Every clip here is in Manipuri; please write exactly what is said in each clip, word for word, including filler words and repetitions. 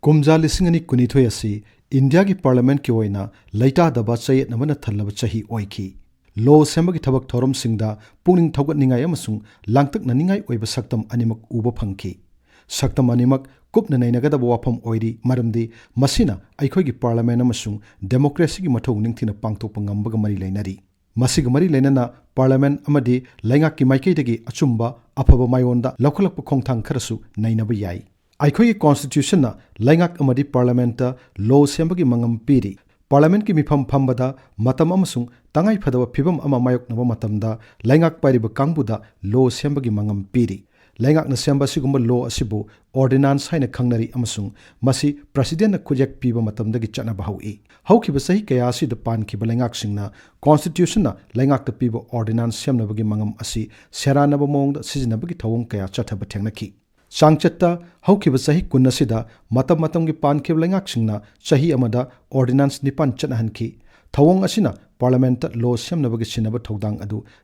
ꯀꯨꯝꯖꯥ ꯂꯤꯁꯤꯡ ꯑꯅꯤ ꯀꯨꯟꯅꯤꯊꯣꯏ ꯑꯁꯤ ꯏꯟꯗꯤꯌꯥꯒꯤ ꯄꯥꯔꯂꯤꯌꯥꯃꯦꯟꯠꯀꯤ ꯑꯣꯏꯅ ꯂꯩꯇꯥꯗꯕ ꯆꯌꯦꯠꯅꯕꯅ ꯊꯜꯂꯕ ꯆꯍꯤ ꯑꯣꯏꯈꯤ꯫ ꯂꯣ ꯁꯦꯝꯕꯒꯤ ꯊꯕꯛ ꯊꯧꯔꯝꯁꯤꯡꯗ ꯄꯨꯛꯅꯤꯡ ꯊꯧꯒꯠꯅꯤꯡꯉꯥꯏ ꯑꯃꯁꯨꯡ ꯂꯥꯡꯇꯛꯅꯅꯤꯡꯉꯥꯏ ꯑꯣꯏꯕ ꯁꯛꯇꯝ ꯑꯅꯤꯃꯛ ꯎꯕ ꯐꯪꯈꯤ꯫ ꯁꯛꯇꯝ ꯑꯅꯤꯃꯛ ꯀꯨꯞꯅ ꯅꯩꯅꯒꯗꯕ ꯋꯥꯐꯝ ꯑꯣꯏꯔꯤ, ꯃꯔꯝꯗꯤ ꯃꯁꯤꯅ ꯑꯩꯈꯣꯏꯒꯤ ꯄꯥꯔꯂꯤꯌꯥꯃꯦꯟꯠ ꯑꯃꯁꯨꯡ ꯗꯦꯃꯣꯀ꯭ꯔꯦꯁꯤꯒꯤ ꯃꯊꯧ ꯅꯤꯡꯊꯤꯅ ꯄꯥꯡꯊꯣꯛꯄ ꯉꯝꯕꯒ ꯃꯔꯤ ꯂꯩꯅꯔꯤ꯫ ꯃꯁꯤꯒ ꯃꯔꯤ ꯂꯩꯅꯅ ꯄꯥꯔꯂꯤꯌꯥꯃꯦꯟꯠ ꯑꯃꯗꯤ ꯂꯩꯉꯥꯛꯀꯤ ꯃꯥꯏꯀꯩꯗꯒꯤ ꯑꯆꯨꯝꯕ ꯑꯐꯕ ꯃꯥꯏꯑꯣꯟꯗ ꯂꯧꯈꯠꯂꯛꯄ ꯈꯣꯡꯊꯥꯡ ꯈꯔꯁꯨ ꯅꯩꯅꯕ ꯌꯥꯏ꯫ ꯑꯩꯈꯣꯏꯒꯤ ꯀꯣꯟꯁꯇꯤꯇ꯭ꯌꯨꯁꯟꯅ ꯂꯩꯉꯥꯛ ꯑꯃꯗꯤ ꯄꯥꯔꯂꯤꯌꯥꯃꯦꯟꯠꯇ ꯂꯣ ꯁꯦꯝꯕꯒꯤ ꯃꯉꯝ ꯄꯤꯔꯤ꯫ ꯄꯥꯔꯂꯤꯌꯥꯃꯦꯟꯠꯀꯤ ꯃꯤꯐꯝ ꯐꯝꯕꯗ ꯃꯇꯝ ꯑꯃꯁꯨꯡ ꯇꯉꯥꯏ ꯐꯗꯕ ꯐꯤꯚꯝ ꯑꯃ ꯃꯥꯌꯣꯛꯅꯕ ꯃꯇꯝꯗ ꯂꯩꯉꯥꯛ ꯄꯥꯏꯔꯤꯕ ꯀꯥꯡꯕꯨꯗ ꯂꯣ ꯁꯦꯝꯕꯒꯤ ꯃꯉꯝ ꯄꯤꯔꯤ꯫ ꯂꯩꯉꯥꯛꯅ ꯁꯦꯝꯕ ꯑꯁꯤꯒꯨꯝꯕ ꯂꯣ ꯑꯁꯤꯕꯨ ꯑꯣꯔꯗꯤꯅꯥꯟꯁ ꯍꯥꯏꯅ ꯈꯪꯅꯔꯤ ꯑꯃꯁꯨꯡ ꯃꯁꯤ ꯄ꯭ꯔꯁꯤꯗꯦꯟꯠꯅ ꯈꯨꯠꯌꯦꯛ ꯄꯤꯕ ꯃꯇꯝꯗꯒꯤ ꯆꯠꯅꯕ ꯍꯧꯏ꯫ ꯍꯧꯈꯤꯕ ꯆꯍꯤ ꯀꯌꯥ ꯑꯁꯤꯗ ꯄꯥꯟꯈꯤꯕ ꯂꯩꯉꯥꯛꯁꯤꯡꯅ ꯀꯣꯟꯁꯇꯤꯇ꯭ꯌꯨꯁꯟꯅ ꯂꯩꯉꯥꯛꯇ ꯄꯤꯕ ꯑꯣꯔꯗꯤꯅꯥꯟꯁ ꯁꯦꯝꯅꯕꯒꯤ ꯃꯉꯝ ꯑꯁꯤ ꯁꯦꯔꯥꯟꯅꯕ ꯃꯑꯣꯡꯗ ꯁꯤꯖꯤꯟꯅꯕꯒꯤ ꯊꯧꯑꯣꯡ ꯀꯌꯥ ꯆꯠꯊꯕ ꯊꯦꯡꯅꯈꯤ꯫ ꯆꯥꯡꯆꯠꯇ ꯍꯧꯈꯤꯕ ꯆꯍꯤ ꯀꯨꯟ ꯑꯁꯤꯗ ꯃꯇꯝ ꯃꯇꯝꯒꯤ ꯄꯥꯟꯈꯤꯕ ꯂꯩꯉꯥꯛꯁꯤꯡꯅ ꯆꯍꯤ ꯑꯃꯗ ꯑꯣꯔꯗꯤꯅꯥꯟꯁ ꯅꯤꯄꯥꯟ ꯆꯠꯅꯍꯟꯈꯤ꯫ ꯊꯧꯑꯣꯡ ꯑꯁꯤꯅ ꯄꯥꯔꯂꯤꯌꯥꯃꯦꯟꯠꯇ ꯂꯣ ꯁꯦꯝꯅꯕꯒꯤ ꯁꯤꯟꯅꯕ ꯊꯧꯗꯥꯡ ꯑꯗꯨ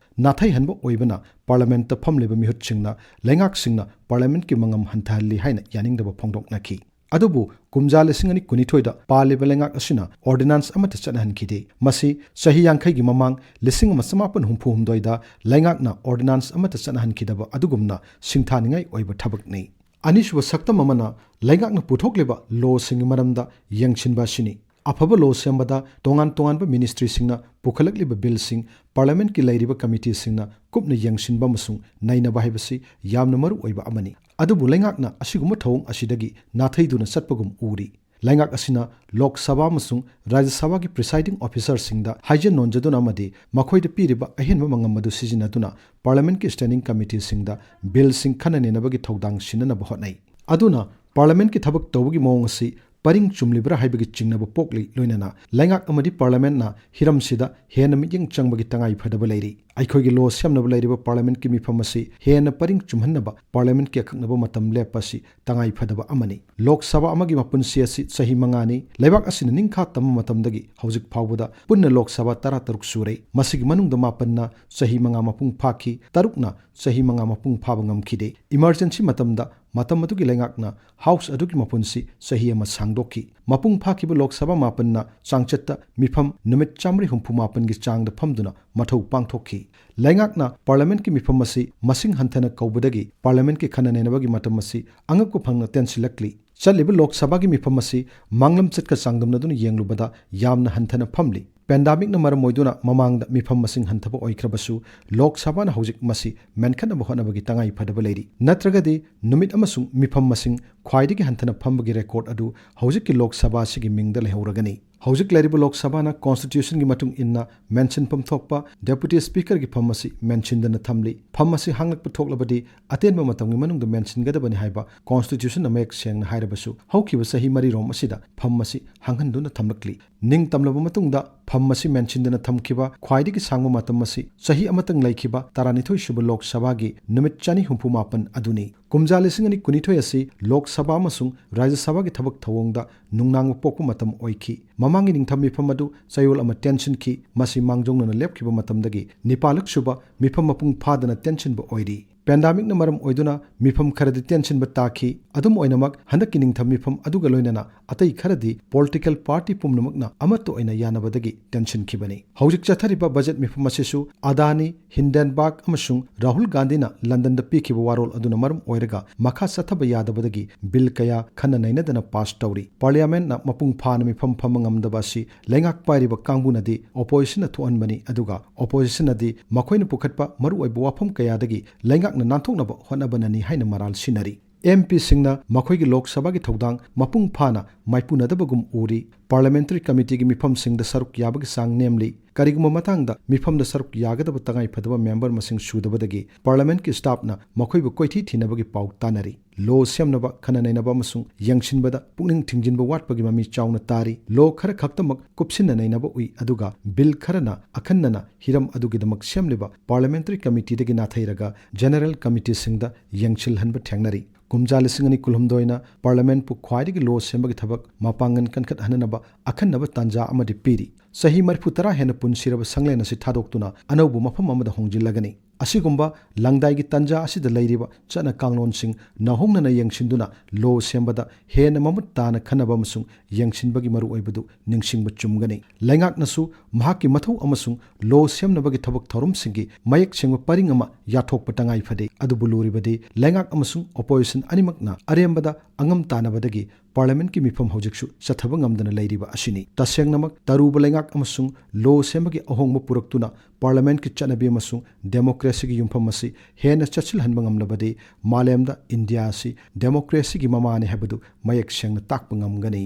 ꯅꯥꯊꯩꯍꯟꯕ ꯑꯣꯏꯕꯅ ꯄꯥꯔꯂꯤꯌꯥꯃꯦꯟꯠꯇ ꯐꯝꯂꯤꯕ ꯃꯤꯍꯨꯠꯁꯤꯡꯅ ꯂꯩꯉꯥꯛꯁꯤꯡꯅ ꯄꯥꯔꯂꯤꯌꯥꯃꯦꯟꯠꯀꯤ ꯃꯉꯝ ꯍꯟꯊꯍꯜꯂꯤ ꯍꯥꯏꯅ ꯌꯥꯅꯤꯡꯗꯕ ꯐꯣꯡꯗꯣꯛꯅꯈꯤ꯫ ꯑꯗꯨꯕꯨ ꯀꯨꯝꯖꯥ ꯂꯤꯁꯤꯡ ꯑꯅꯤ ꯀꯨꯟꯅꯤꯊꯣꯏꯗ ꯄꯥꯜꯂꯤꯕ ꯂꯩꯉꯥꯛ ꯑꯁꯤꯅ ꯑꯣꯔꯗꯤꯅꯥꯟꯁ ꯑꯃꯠꯇ ꯆꯠꯅꯍꯟꯈꯤꯗꯦ꯫ ꯃꯁꯤ ꯆꯍꯤ ꯌꯥꯡꯈꯩꯒꯤ ꯃꯃꯥꯡ ꯂꯤꯁꯤꯡ ꯑꯃ ꯆꯃꯥꯄꯟ ꯍꯨꯝꯐꯨ ꯍꯨꯝꯗꯣꯏꯗ ꯂꯩꯉꯥꯛꯅ ꯑꯣꯔꯗꯤꯅꯥꯟꯁ ꯑꯃꯠꯇ ꯆꯠꯅꯍꯟꯈꯤꯗꯕ ꯑꯗꯨꯒꯨꯝꯅ ꯁꯤꯡꯊꯥꯅꯤꯡꯉꯥꯏ ꯑꯣꯏꯕ ꯊꯕꯛꯅꯤ꯫ ꯑꯅꯤꯁꯨꯕ ꯁꯛꯇꯝ ꯑꯃꯅ ꯂꯩꯉꯥꯛꯅ ꯄꯨꯊꯣꯛꯂꯤꯕ ꯂꯣꯁꯤꯡꯒꯤ ꯃꯔꯝꯗ ꯌꯦꯡꯁꯤꯟꯕ ꯑꯁꯤꯅꯤ꯫ ꯑꯐꯕ ꯂꯣ ꯁꯦꯝꯕꯗ ꯇꯣꯉꯥꯟ ꯇꯣꯉꯥꯟꯕ ꯃꯤꯅꯤꯁꯇ꯭ꯔꯤꯁꯤꯡꯅ ꯄꯨꯈꯠꯂꯛꯂꯤꯕ ꯕꯤꯜꯁꯤꯡ ꯄꯥꯔꯂꯤꯌꯥꯃꯦꯟꯠꯀꯤ ꯂꯩꯔꯤꯕ ꯀꯃꯤꯇꯤꯁꯤꯡꯅ ꯀꯨꯞꯅ ꯌꯦꯡꯁꯤꯟꯕ ꯑꯃꯁꯨꯡ ꯅꯩꯅꯕ ꯍꯥꯏꯕꯁꯤ ꯌꯥꯝꯅ ꯃꯔꯨ ꯑꯣꯏꯕ ꯑꯃꯅꯤ꯫ ꯑꯗꯨꯕꯨ ꯂꯩꯉꯥꯛꯅ ꯑꯁꯤꯒꯨꯝꯕ ꯊꯧꯑꯣꯡ ꯑꯁꯤꯗꯒꯤ ꯅꯥꯊꯩꯗꯨꯅ ꯆꯠꯄꯒꯨꯝ ꯎꯔꯤ꯫ ꯂꯩꯉꯥꯛ ꯑꯁꯤꯅ ꯂꯣꯛ ꯁꯚꯥ ꯑꯃꯁꯨꯡ ꯔꯥꯖ꯭ꯌ ꯁꯚꯥꯒꯤ ꯄ꯭ꯔꯤꯁꯥꯏꯗꯤꯡ ꯑꯣꯐꯤꯁꯥꯔꯁꯤꯡꯗ ꯍꯥꯏꯖ ꯅꯣꯟꯖꯗꯨꯅ ꯑꯃꯗꯤ ꯃꯈꯣꯏꯗ ꯄꯤꯔꯤꯕ ꯑꯍꯦꯟꯕ ꯃꯉꯝ ꯑꯗꯨ ꯁꯤꯖꯤꯟꯅꯗꯨꯅ ꯄꯥꯔꯂꯤꯌꯥꯃꯦꯟꯠꯀꯤ ꯁ꯭ꯇꯦꯟꯗꯤꯡ ꯀꯃꯤꯇꯤꯁꯤꯡꯗ ꯕꯤꯜꯁꯤꯡ ꯈꯟꯅ ꯅꯩꯅꯕꯒꯤ ꯊꯧꯗꯥꯡ ꯁꯤꯟꯅꯅꯕ ꯍꯣꯠꯅꯩ꯫ ꯑꯗꯨꯅ ꯄꯥꯔꯂꯤꯌꯥꯃꯦꯟꯠꯀꯤ ꯊꯕꯛ ꯇꯧꯕꯒꯤ ꯃꯑꯣꯡ ꯑꯁꯤ ꯄꯔꯤꯡ ꯆꯨꯝꯂꯤꯕ꯭ꯔꯥ ꯍꯥꯏꯕꯒꯤ ꯆꯤꯡꯅꯕ ꯄꯣꯛꯂꯤ, ꯂꯣꯏꯅꯅ ꯂꯩꯉꯥꯛ ꯑꯃꯗꯤ ꯄꯥꯔꯂꯤꯌꯥꯃꯦꯟꯠꯅ ꯍꯤꯔꯝꯁꯤꯗ ꯍꯦꯟꯅ ꯃꯤꯠꯌꯦꯡ ꯆꯪꯕꯒꯤ ꯇꯉꯥꯏ ꯐꯗꯕ ꯂꯩꯔꯤ꯫ ꯑꯩꯈꯣꯏꯒꯤ ꯂꯣ ꯁꯦꯝꯅꯕ ꯂꯩꯔꯤꯕ ꯄꯥꯔꯂꯤꯌꯥꯃꯦꯟꯠꯀꯤ ꯃꯤꯐꯝ ꯑꯁꯤ ꯍꯦꯟꯅ ꯄꯔꯤꯡ ꯆꯨꯝꯍꯟꯅꯕ ꯄꯥꯔꯂꯤꯌꯥꯃꯦꯟꯠꯀꯤ ꯑꯀꯛꯅꯕ ꯃꯇꯝ ꯂꯦꯞꯄ ꯑꯁꯤ ꯇꯉꯥꯏ ꯐꯗꯕ ꯑꯃꯅꯤ꯫ ꯂꯣꯛ ꯁꯚꯥ ꯑꯃꯒꯤ ꯃꯄꯨꯟꯁꯤ ꯑꯁꯤ ꯆꯍꯤ ꯃꯉꯥꯅꯤ꯫ ꯂꯩꯕꯥꯛ ꯑꯁꯤꯅ ꯅꯤꯡꯈꯥ ꯇꯝꯕ ꯃꯇꯝꯗꯒꯤ ꯍꯧꯖꯤꯛ ꯐꯥꯎꯕꯗ ꯄꯨꯟꯅ ꯂꯣꯛ ꯁꯚꯥ ꯇꯔꯥꯇꯔꯨꯛ ꯁꯨꯔꯦ꯫ ꯃꯁꯤꯒꯤ ꯃꯅꯨꯡꯗ ꯃꯥꯄꯟꯅ ꯆꯍꯤ ꯃꯉꯥ ꯃꯄꯨꯡ ꯐꯥꯈꯤ, ꯇꯔꯨꯛꯅ ꯆꯍꯤ ꯃꯉꯥ ꯃꯄꯨꯡ ꯐꯥꯕ ꯉꯝꯈꯤꯗꯦ꯫ ꯏꯃꯔꯖꯦꯟꯁꯤ ꯃꯇꯝꯗ ꯃꯇꯝ ꯑꯗꯨꯒꯤ ꯂꯩꯉꯥꯛꯅ ꯍꯥꯎꯁ ꯑꯗꯨꯒꯤ ꯃꯄꯨꯟꯁꯤ ꯆꯍꯤ ꯑꯃ ꯁꯥꯡꯗꯣꯛꯈꯤ꯫ ꯃꯄꯨꯡ ꯐꯥꯈꯤꯕ ꯂꯣꯛ ꯁꯚꯥ ꯃꯥꯄꯟꯅ ꯆꯥꯡꯆꯠꯇ ꯃꯤꯐꯝ ꯅꯨꯃꯤꯠ ꯆꯥꯃꯔꯤ ꯍꯨꯝꯐꯨ ꯃꯥꯄꯟꯒꯤ ꯆꯥꯡꯗ ꯐꯝꯗꯨꯅ ꯃꯊꯧ ꯄꯥꯡꯊꯣꯛꯈꯤ꯫ ꯂꯩꯉꯥꯛꯅ ꯄꯥꯔꯂꯤꯌꯥꯃꯦꯟꯠꯀꯤ ꯃꯤꯐꯝ ꯑꯁꯤ ꯃꯁꯤꯡ ꯍꯟꯊꯅ ꯀꯧꯕꯗꯒꯤ ꯄꯥꯔꯂꯤꯌꯥꯃꯦꯟꯠꯀꯤ ꯈꯟꯅ ꯅꯩꯅꯕꯒꯤ ꯃꯇꯝ ꯑꯁꯤ ꯑꯉꯛꯄ ꯐꯪꯅ ꯇꯦꯟꯁꯤꯜꯂꯛꯂꯤ꯫ ꯆꯠꯂꯤꯕ ꯂꯣꯛ ꯁꯚꯥꯒꯤ ꯃꯤꯐꯝ ꯑꯁꯤ ꯃꯥꯡꯂꯝꯆꯠꯀ ꯆꯥꯡꯗꯝꯅꯗꯨꯅ ꯌꯦꯡꯂꯨꯕꯗ ꯌꯥꯝꯅ ꯍꯟꯊꯅ ꯐꯝꯂꯤ꯫ ꯄꯦꯟꯗꯥꯃꯤꯛꯅ ꯃꯔꯝ ꯑꯣꯏꯗꯨꯅ ꯃꯃꯥꯡꯗ ꯃꯤꯐꯝ ꯃꯁꯤꯡ ꯍꯟꯊꯕ ꯑꯣꯏꯈ꯭ꯔꯕꯁꯨ, ꯂꯣꯛ ꯁꯚꯥꯅ ꯍꯧꯖꯤꯛ ꯃꯁꯤ ꯃꯦꯟꯈꯠꯅꯕ ꯍꯣꯠꯅꯕꯒꯤ ꯇꯉꯥꯏ ꯐꯗꯕ ꯂꯩꯔꯤ꯫ ꯅꯠꯇ꯭ꯔꯒꯗꯤ ꯅꯨꯃꯤꯠ ꯑꯃꯁꯨꯡ ꯃꯤꯐꯝ ꯃꯁꯤꯡ ꯈ꯭ꯋꯥꯏꯗꯒꯤ ꯍꯟꯊꯅ ꯐꯝꯕꯒꯤ ꯔꯦꯀꯣꯔꯗ ꯑꯗꯨ ꯍꯧꯖꯤꯛꯀꯤ ꯂꯣꯛ ꯁꯚꯥ ꯑꯁꯤꯒꯤ ꯃꯤꯡꯗ ꯂꯩꯍꯧꯔꯒꯅꯤ꯫ ꯍꯧꯖꯤꯛ ꯂꯩꯔꯤꯕ ꯂꯣꯛ ꯁꯚꯥꯅ ꯀꯣꯟꯁꯇꯤꯇ꯭ꯌꯨꯁꯟꯒꯤ ꯃꯇꯨꯡ ꯏꯟꯅ ꯃꯦꯟꯁꯤꯟꯐꯝ ꯊꯣꯛꯄ ꯗꯦꯄꯨꯇꯤ ꯁ꯭ꯄꯤꯀꯔꯒꯤ ꯐꯝ ꯑꯁꯤ ꯃꯦꯟꯁꯤꯟꯗꯅ ꯊꯝꯂꯤ꯫ ꯐꯝ ꯑꯁꯤ ꯍꯥꯡꯂꯛꯄ ꯊꯣꯛꯂꯕꯗꯤ ꯑꯇꯦꯟꯕ ꯃꯇꯝꯒꯤ ꯃꯅꯨꯡꯗ ꯃꯦꯟꯁꯤꯟꯒꯗꯕꯅꯤ ꯍꯥꯏꯕ ꯀꯣꯟꯁꯇꯤꯇ꯭ꯌꯨꯁꯟꯅ ꯃꯌꯦꯛ ꯁꯦꯡꯅ ꯍꯥꯏꯔꯕꯁꯨ, ꯍꯧꯈꯤꯕ ꯆꯍꯤ ꯃꯔꯤꯔꯣꯝ ꯑꯁꯤꯗ ꯐꯝ ꯑꯁꯤ ꯍꯥꯡꯍꯟꯗꯨꯅ ꯊꯝꯂꯛꯂꯤ꯫ ꯅꯤꯡꯇꯝꯂꯕ ꯃꯇꯨꯡꯗ ꯐꯝ ꯑꯁꯤ ꯃꯦꯟꯁꯤꯟꯗꯅ ꯊꯝꯈꯤꯕ ꯈ꯭ꯋꯥꯏꯗꯒꯤ ꯁꯥꯡꯕ ꯃꯇꯝ ꯑꯁꯤ ꯆꯍꯤ ꯑꯃꯇꯪ ꯂꯩꯈꯤꯕ ꯇꯔꯥꯅꯤꯊꯣꯏ ꯁꯨꯕ ꯂꯣꯛ ꯁꯚꯥꯒꯤ ꯅꯨꯃꯤꯠ ꯆꯅꯤ ꯍꯨꯝꯐꯨ ꯃꯥꯄꯟ ꯑꯗꯨꯅꯤ꯫ ꯀꯨꯝꯖꯥ ꯂꯤꯁꯤꯡ ꯑꯅꯤ ꯀꯨꯟꯅꯤꯊꯣꯏ ꯑꯁꯤ ꯂꯣꯛ ꯁꯚꯥ ꯑꯃꯁꯨꯡ ꯔꯥꯖ꯭ꯌ ꯁꯚꯥꯒꯤ ꯊꯕꯛ ꯊꯧꯑꯣꯡꯗ ꯅꯨꯡꯅꯥꯡꯕ ꯄꯣꯛꯄ ꯃꯇꯝ ꯑꯣꯏꯈꯤ꯫ ꯃꯃꯥꯡꯒꯤ ꯅꯤꯡꯊꯝ ꯃꯤꯐꯝ ꯑꯗꯨ ꯆꯌꯣꯜ ꯑꯃ ꯇꯦꯟꯁꯤꯟꯈꯤ꯫ ꯃꯁꯤ ꯃꯥꯡꯖꯧꯅꯅ ꯂꯦꯞꯈꯤꯕ ꯃꯇꯝꯗꯒꯤ ꯅꯤꯄꯥꯜꯂꯛ ꯁꯨꯕ ꯃꯤꯐꯝ ꯃꯄꯨꯡ ꯐꯥꯗꯅ ꯇꯦꯟꯁꯤꯟꯕ ꯑꯣꯏꯔꯤ꯫ ꯄꯦꯟꯗꯥꯃꯤꯛꯅ ꯃꯔꯝ ꯑꯣꯏꯗꯨꯅ ꯃꯤꯐꯝ ꯈꯔꯗꯤ ꯇꯦꯟꯁꯤꯟꯕ ꯇꯥꯈꯤ꯫ ꯑꯗꯨꯝ ꯑꯣꯏꯅꯃꯛ, ꯍꯟꯗꯛꯀꯤ ꯅꯤꯡꯊꯝ ꯃꯤꯐꯝ ꯑꯗꯨꯒ ꯂꯣꯏꯅꯅ ꯑꯇꯩ ꯈꯔꯗꯤ ꯄꯣꯂꯤꯇꯤꯀꯦꯜ ꯄꯥꯔꯇꯤ ꯄꯨꯝꯅꯃꯛꯅ ꯑꯃꯠꯇ ꯑꯣꯏꯅ ꯌꯥꯅꯕꯗꯒꯤ ꯇꯦꯟꯁꯤꯟꯈꯤꯕꯅꯤ꯫ ꯍꯧꯖꯤꯛ ꯆꯠꯊꯔꯤꯕ ꯕꯖꯦꯠ ꯃꯤꯐꯝ ꯑꯁꯤꯁꯨ ꯑꯗꯥꯅꯤ, ꯍꯤꯟꯗꯦꯟꯕꯔꯒ ꯑꯃꯁꯨꯡ ꯔꯥꯍꯨꯜ ꯒꯥꯟꯙꯤꯅ ꯂꯟꯗꯟꯗ ꯄꯤꯈꯤꯕ ꯋꯥꯔꯣꯜ ꯑꯗꯨꯅ ꯃꯔꯝ ꯑꯣꯏꯔꯒ ꯃꯈꯥ ꯆꯠꯊꯕ ꯌꯥꯗꯕꯗꯒꯤ ꯕꯤꯜ ꯀꯌꯥ ꯈꯟꯅ ꯅꯩꯅꯗꯅ ꯄꯥꯁ ꯇꯧꯔꯤ꯫ ꯄꯥꯔꯂꯤꯌꯥꯃꯦꯟꯠꯅ ꯃꯄꯨꯡ ꯐꯥꯅ ꯃꯤꯐꯝ ꯐꯝꯕ ꯉꯝꯗꯕ ꯑꯁꯤ ꯂꯩꯉꯥꯛ ꯄꯥꯏꯔꯤꯕ ꯀꯥꯡꯕꯨꯅꯗꯤ ꯑꯣꯄꯣꯖꯤꯁꯟꯅ ꯊꯣꯛꯍꯟꯕꯅꯤ, ꯑꯗꯨꯒ ꯑꯣꯄꯣꯖꯤꯁꯟꯅꯗꯤ ꯃꯈꯣꯏꯅ ꯄꯨꯈꯠꯄ ꯃꯔꯨꯑꯣꯏꯕ ꯋꯥꯐꯝ ꯀꯌꯥꯗꯒꯤ ꯂꯩꯉꯥꯛꯅ ꯅꯥꯟꯊꯣꯛꯅꯕ ꯍꯣꯠꯅꯕꯅꯅꯤ ꯍꯥꯏꯅ ꯃꯔꯥꯜ ꯁꯤꯟꯅꯔꯤ꯫ ꯑꯦꯝ ꯄꯤꯁꯤꯡꯅ ꯃꯈꯣꯏꯒꯤ ꯂꯣꯛ ꯁꯚꯥꯒꯤ ꯊꯧꯗꯥꯡ ꯃꯄꯨꯡ ꯐꯥꯅ ꯃꯥꯏꯄꯨꯅꯗꯕꯒꯨꯝ ꯎꯔꯤ꯫ ꯄꯥꯔꯂꯤꯌꯥꯃꯦꯟꯇꯔꯤ ꯀꯃꯤꯇꯤꯒꯤ ꯃꯤꯐꯝꯁꯤꯡꯗ ꯁꯔꯨꯛ ꯌꯥꯕꯒꯤ ꯆꯥꯡ ꯅꯦꯝꯂꯤ꯫ ꯀꯔꯤꯒꯨꯝꯕ ꯃꯇꯥꯡꯗ ꯃꯤꯐꯝꯗ ꯁꯔꯨꯛ ꯌꯥꯒꯗꯕ ꯇꯉꯥꯏ ꯐꯗꯕ ꯃꯦꯝꯕꯔ ꯃꯁꯤꯡ ꯁꯨꯗꯕꯗꯒꯤ ꯄꯥꯔꯂꯤꯌꯥꯃꯦꯟꯠꯀꯤ ꯁ꯭ꯇꯥꯐꯅ ꯃꯈꯣꯏꯕꯨ ꯀꯣꯏꯊꯤ ꯊꯤꯅꯕꯒꯤ ꯄꯥꯎ ꯇꯥꯅꯔꯤ꯫ ꯂꯣ ꯁꯦꯝꯅꯕ, ꯈꯟꯅ ꯅꯩꯅꯕ ꯑꯃꯁꯨꯡ ꯌꯦꯡꯁꯤꯟꯕꯗ ꯄꯨꯛꯅꯤꯡ ꯊꯤꯡꯖꯤꯟꯕ ꯋꯥꯠꯄꯒꯤ ꯃꯃꯤ ꯆꯥꯎꯅ ꯇꯥꯔꯤ꯫ ꯂꯣ ꯈꯔ ꯈꯛꯇꯃꯛ ꯀꯨꯞꯁꯤꯟꯅ ꯅꯩꯅꯕ ꯎꯏ, ꯑꯗꯨꯒ ꯕꯤꯜ ꯈꯔꯅ ꯑꯈꯟꯅꯅ ꯍꯤꯔꯝ ꯑꯗꯨꯒꯤꯗꯃꯛ ꯁꯦꯝꯂꯤꯕ ꯄꯥꯔꯂꯤꯌꯥꯃꯦꯟꯇꯔꯤ ꯀꯃꯤꯇꯤꯗꯒꯤ ꯅꯥꯊꯩꯔꯒ ꯖꯦꯅꯔꯦꯜ ꯀꯃꯤꯇꯤꯁꯤꯡꯗ ꯌꯦꯡꯁꯤꯜꯍꯟꯕ ꯊꯦꯡꯅꯔꯤ꯫ ꯀꯨꯝꯖꯥ ꯂꯤꯁꯤꯡ ꯑꯅꯤ ꯀꯨꯟꯍꯨꯝꯗꯣꯏꯅ ꯄꯥꯔꯂꯤꯌꯥꯃꯦꯟꯠꯄꯨ ꯈ꯭ꯋꯥꯏꯗꯒꯤ ꯂꯣ ꯁꯦꯝꯕꯒꯤ ꯊꯕꯛ ꯃꯄꯥꯡꯒꯜ ꯀꯟꯈꯠꯍꯟꯅꯅꯕ ꯑꯈꯟꯅꯕ ꯇꯥꯟꯖꯥ ꯑꯃꯗꯤ ꯄꯤꯔꯤ꯫ ꯆꯍꯤ ꯃꯔꯤꯐꯨ ꯇꯔꯥ ꯍꯦꯟꯅ ꯄꯨꯟꯁꯤꯔꯕ ꯁꯪꯂꯦꯟ ꯑꯁꯤ ꯊꯥꯗꯣꯛꯇꯨꯅ ꯑꯅꯧꯕ ꯃꯐꯝ ꯑꯃꯗ ꯍꯣꯡꯖꯤꯜꯂꯒꯅꯤ꯫ ꯑꯁꯤꯒꯨꯝꯕ ꯂꯪꯗꯥꯏꯒꯤ ꯇꯥꯟꯖꯥ ꯑꯁꯤꯗ ꯂꯩꯔꯤꯕ ꯆꯠꯅ ꯀꯥꯡꯂꯣꯟꯁꯤꯡ ꯅꯧꯍꯣꯡꯅꯅ ꯌꯦꯡꯁꯤꯟꯗꯨꯅ ꯂꯣ ꯁꯦꯝꯕꯗ ꯍꯦꯟꯅ ꯃꯃꯨꯠ ꯇꯥꯅ ꯈꯟꯅꯕ ꯑꯃꯁꯨꯡ ꯌꯦꯡꯁꯤꯟꯕꯒꯤ ꯃꯔꯨꯑꯣꯏꯕꯗꯨ ꯅꯤꯡꯁꯤꯡꯕ ꯆꯨꯝꯒꯅꯤ꯫ ꯂꯩꯉꯥꯛꯅꯁꯨ ꯃꯍꯥꯛꯀꯤ ꯃꯊꯧ ꯑꯃꯁꯨꯡ ꯂꯣ ꯁꯦꯝꯅꯕꯒꯤ ꯊꯕꯛ ꯊꯧꯔꯝꯁꯤꯡꯒꯤ ꯃꯌꯦꯛ ꯁꯦꯡꯕ ꯄꯔꯤꯡ ꯑꯃ ꯌꯥꯊꯣꯛꯄ ꯇꯉꯥꯏ ꯐꯗꯦ꯫ ꯑꯗꯨꯕꯨ ꯂꯨꯔꯤꯕꯗꯤ ꯂꯩꯉꯥꯛ ꯑꯃꯁꯨꯡ ꯑꯣꯄꯣꯖꯤꯁꯟ ꯑꯅꯤꯃꯛꯅ ꯑꯔꯦꯝꯕꯗ ꯑꯉꯝ ꯇꯥꯟꯅꯕꯗꯒꯤ ꯄꯥꯔꯂꯤꯌꯥꯃꯦꯟꯠꯀꯤ ꯃꯤꯐꯝ ꯍꯧꯖꯤꯛꯁꯨ ꯆꯠꯊꯕ ꯉꯝꯗꯅ ꯂꯩꯔꯤꯕ ꯑꯁꯤꯅꯤ꯫ ꯇꯁꯦꯡꯅꯃꯛ ꯇꯔꯨꯕ ꯂꯩꯉꯥꯛ ꯑꯃꯁꯨꯡ ꯂꯣ ꯁꯦꯝꯕꯒꯤ ꯑꯍꯣꯡꯕ ꯄꯨꯔꯛꯇꯨꯅ ꯄꯥꯔꯂꯤꯌꯥꯃꯦꯟꯠꯀꯤ ꯆꯠꯅꯕꯤ ꯑꯃꯁꯨꯡ ꯗꯦꯃꯣꯀ꯭ꯔꯦꯁꯤꯒꯤ ꯌꯨꯝꯐꯝ ꯑꯁꯤ ꯍꯦꯟꯅ ꯆꯠꯁꯤꯜꯍꯟꯕ ꯉꯝꯂꯕꯗꯤ ꯃꯥꯂꯦꯝꯗ ꯏꯟꯗꯤꯌꯥ ꯑꯁꯤ ꯗꯦꯃꯣꯀ꯭ꯔꯦꯁꯤꯒꯤ ꯃꯃꯥꯅꯤ ꯍꯥꯏꯕꯗꯨ ꯃꯌꯦꯛ ꯁꯦꯡꯅ ꯇꯥꯛꯄ ꯉꯝꯒꯅꯤ꯫